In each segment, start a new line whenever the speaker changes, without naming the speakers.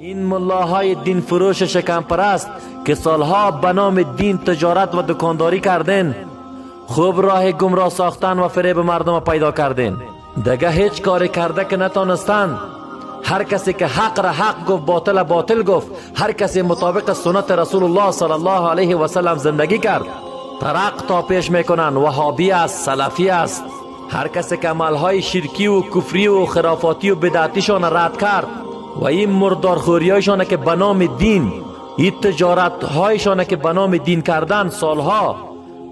این ملاهای دین فروش شکم پرست که سالها به نام دین تجارت و دکانداری کردن، خوب راه گمراه ساختن و فریب مردم پیدا کردن. دیگه هیچ کاری کرده که نتانستند. هر کسی که حق را حق گفت، باطل باطل گفت، هر کسی مطابق سنت رسول الله صلی الله علیه و سلم زندگی کرد، ترق تا پیش میکنن، وهابی است، سلفی است. هر کسی که عملهای شرکی و کفری و خرافاتی و بدعتیشان رد کرد و این مردارخوریایشان که به نام دین، این تجارت هایشان که به نام دین کردن سالها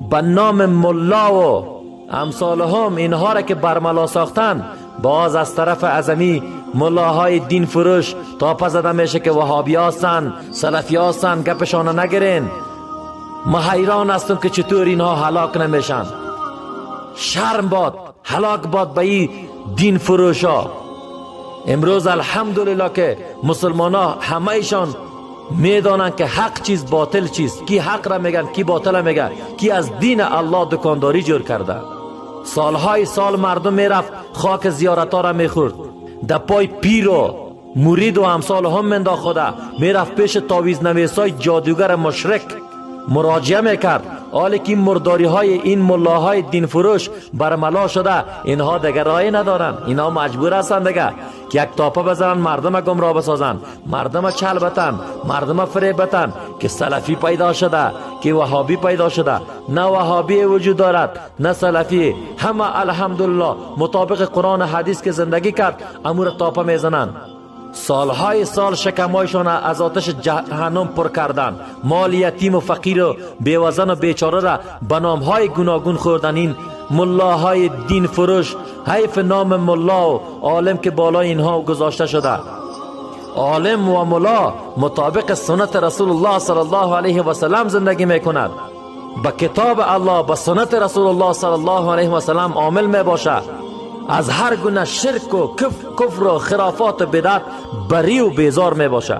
به نام ملا و امثال هم، اینها را که برملا ساختن، باز از طرف ازمی ملاهای دین فروش تا پس زده میشه که وهابی هستن، سلفی هستن، گپشان نگیرین. ما حیران هستم که چطور اینها هلاک نمیشن. شرم باد، هلاک باد به این دین فروشا. امروز الحمدلله که مسلمان ها همه ایشان میدانند که حق چیز، باطل چیز، کی حق را میگن، کی باطل میگن، کی از دین الله دکانداری جور کرده. سالهای سال مردم میرفت خاک زیارت ها را میخورد، در پای پیر و مرید و امثال هم منداخت خوده میرفت پیش تعویذ نویسای جادوگر مشرک مراجعه میکرد. حالی که این مرداری های این ملاهای دین فروش برملا شده، اینها دیگه راهی ندارن، اینها مجبور هستن دیگه که یک تاپه بزنن، مردم گمراه بسازن، مردم چل بتن، مردم فریب بتن که سلفی پیدا شده، که وهابی پیدا شده. نه وهابی وجود دارد نه سلفی، همه الحمدلله مطابق قرآن و حدیث که زندگی کرد امور تاپه میزنن. سالهای سال شکمایشان از آتش جهنم پر کردن، مال یتیم و فقیر و بیوزن و بیچاره را به نامهای گوناگون خوردن. این ملاهای دین فروش، حیف نام ملا و عالم که بالای اینها گذاشته شده. عالم و ملا مطابق سنت رسول الله صلی الله علیه و سلم زندگی میکند، به کتاب الله، به سنت رسول الله صلی الله علیه و سلم عامل میباشد، از هر گونه شرک و کفر و خرافات و بدعت بری و بیزار می باشه.